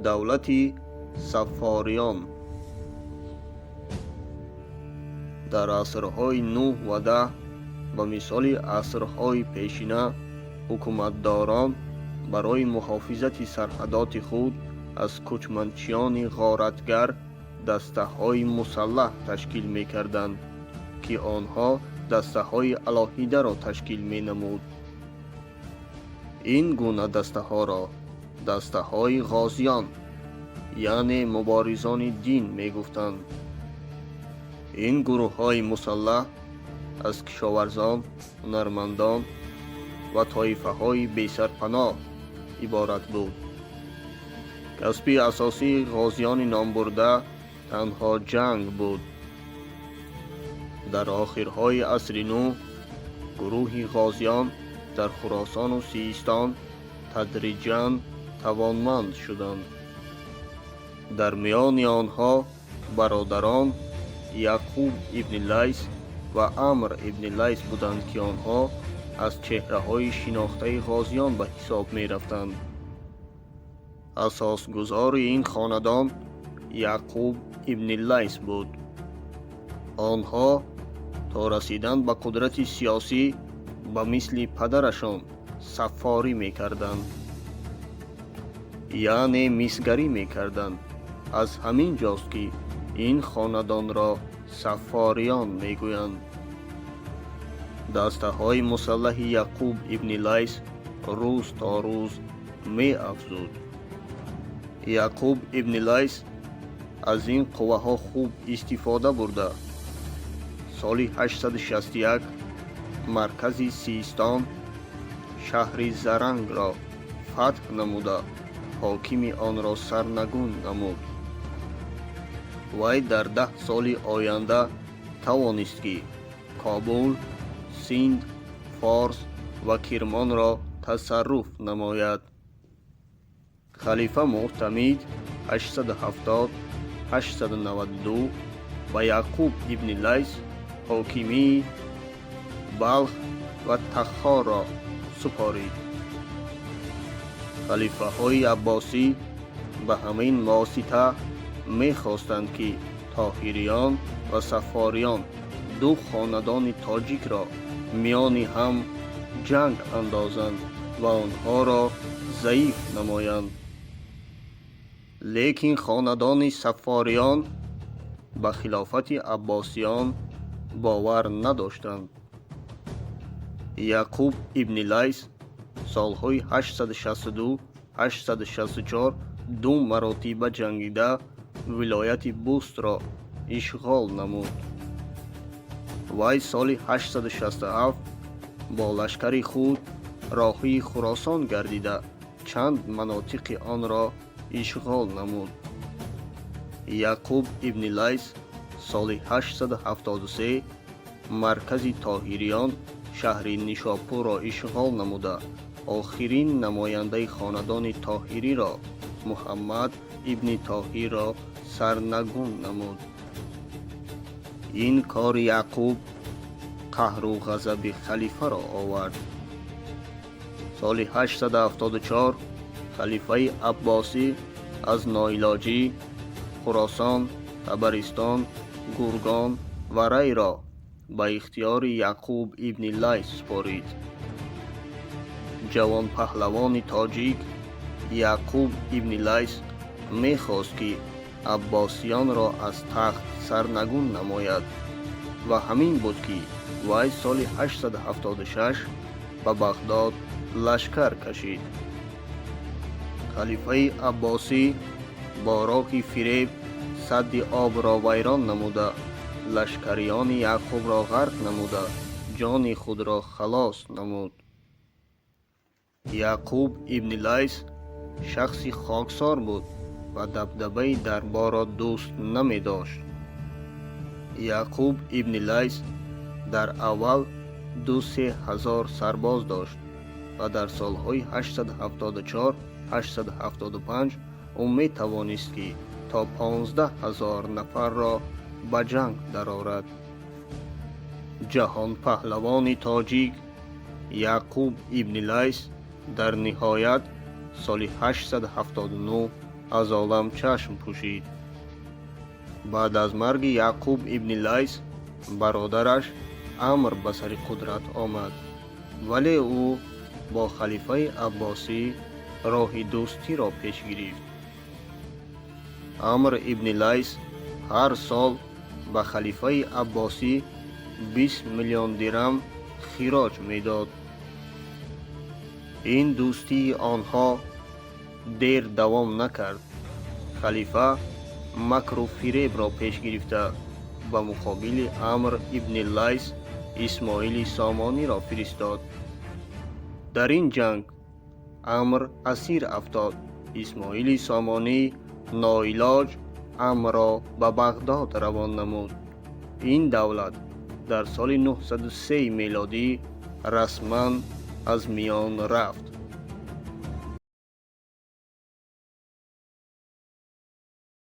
Давлати Саффориён. Дар асрҳои нӯҳ ва 10, ба мисоли асрҳои пешина, ҳукуматдорон барои муҳофизати сарҳадоти худ аз кӯчманчиёни ғоратгар дастаҳои мусаллаҳ ташкил мекарданд, ки онҳо дастаҳои алоҳидаро ташкил менамуд. Ин гуна дастаҳоро дастаҳои ғозиён, яъне муборизони дин мегуфтанд. Ин гурӯҳҳои мусаллаҳ аз кишоварзон, ҳунармандон ва тоифаҳои бесарпаноҳ иборат буд. Касби асосии ғозиёни номбурда танҳо ҷанг буд. Дар охирҳои асри нӯҳ гурӯҳи ғозиён дар Хуросону Систон тадриҷан тавонманд шуданд. Дар миёни онҳо бародарон Яъқуб ибни Лайс ва Амр ибни Лайс буданд, ки онҳо аз чеҳраҳои шинохтаи ғозиён ба ҳисоб мерафтанд. Асосгузори ин хонадон Яъқуб ибни Лайс буд. Онҳо то расидан ба қудрати сиёсӣ ба мисли падарашон саффорӣ мекарданд, яъне мисгарӣ мекарданд. Аз ҳамин ҷост, ки ин хонадонро Саффориён мегӯянд. Дастаҳои мусаллаҳи Яъқуб ибни Лайс рӯз то рӯз меафзуд. Яъқуб ибни Лайс аз ин қувваҳо хуб истифода бурда, соли 861 маркази Систон, шаҳри Зарангро фатҳ намуда, ҳокими онро сарнагун намуд. Вай дар 10 соли оянда тавонист, ки Кобул, Синд, Форс ва Кирмонро тасарруф намояд. Халифа Мӯътамид 870 892 ба Яъқуб ибни Лайс ҳокимии Балх ва Тахорро супорид. Халифаҳои аббосӣ ба ҳамин восита мехостанд, ки Тоҳириён ва Саффориён, ду хонадони тоҷикро, миёни ҳам ҷанг андозанд ва онҳоро заиф намоянд. Лекин хонадони Саффориён ба хилофати аббосиён бовар надоштанд. Яъқуб ибни Лайс солҳои 862 864 ду маротиба ҷангида, вилояти Бустро ишғол намуд. Вай соли 867 бо лашкари худ роҳии Хуросон гардида, чанд манотиқи онро ишғол намуд. Яъқуб ибни Лайс соли 873 маркази Тоҳириён, шаҳри Нишопурро ишғол намуда, охирин намояндаи хонадони Тоҳириро, Муҳаммад ибни Тоҳирро сарнагун намуд. Ин кори Яъқуб қаҳру ғазаби халифаро овард. Соли 874 халифаи аббосӣ аз ноилоҷӣ Хуросон, Табаристон, Гургон ва Райро ба ихтиёри Яъқуб ибни Лайс супорид. Ҷавонпаҳлавони тоҷик Яъқуб ибни Лайс мехост, ки аббосиёнро аз тахт сарнагун намояд, ва ҳамин буд, ки вай соли 876 ба Бағдод лашкар кашид. Халифаи аббосӣ бо роҳи фиреб садди обро вайрон намуда, лашкариёни Яъқубро ғарқ намуда, ҷони худро халос намуд. Яъқуб ибни Лайс шахси хоксор буд ва дабдабаи дарборро дӯст намедошт. Яъқуб ибни Лайс дар аввал 2-3 ҳазор сарбоз дошт ва дар солҳои 874 875 ӯ метавонист, ки то 15 000 нафарро ба ҷанг дарорад. Ҷаҳонпаҳлавони тоҷик Яъқуб ибни Лайс дар ниҳоят соли 879 Аз олам чашм пӯшид. Баъд аз марги Яъқуб ибни Лайс, бародараш Амр ба сари қудрат омад, вале ӯ бо халифаи Аббосӣ роҳи дӯстиро пеш гирифт. Амр ибни Лайс ҳар сол ба халифаи Аббосӣ 20 миллион дирам хироҷ медод. Ин дӯстии онҳо дер давом накард. Халифа макру фиребро пеш гирифта, ба муқобили Амр ибни Лайс Исмоили Сомониро фиристод. Дар ин ҷанг Амр асир афтод. Исмоили Сомонӣ ноилоҷ Амрро ба Бағдод равон намуд. Ин давлат дар соли 903 мелодӣ расман аз миён рафт.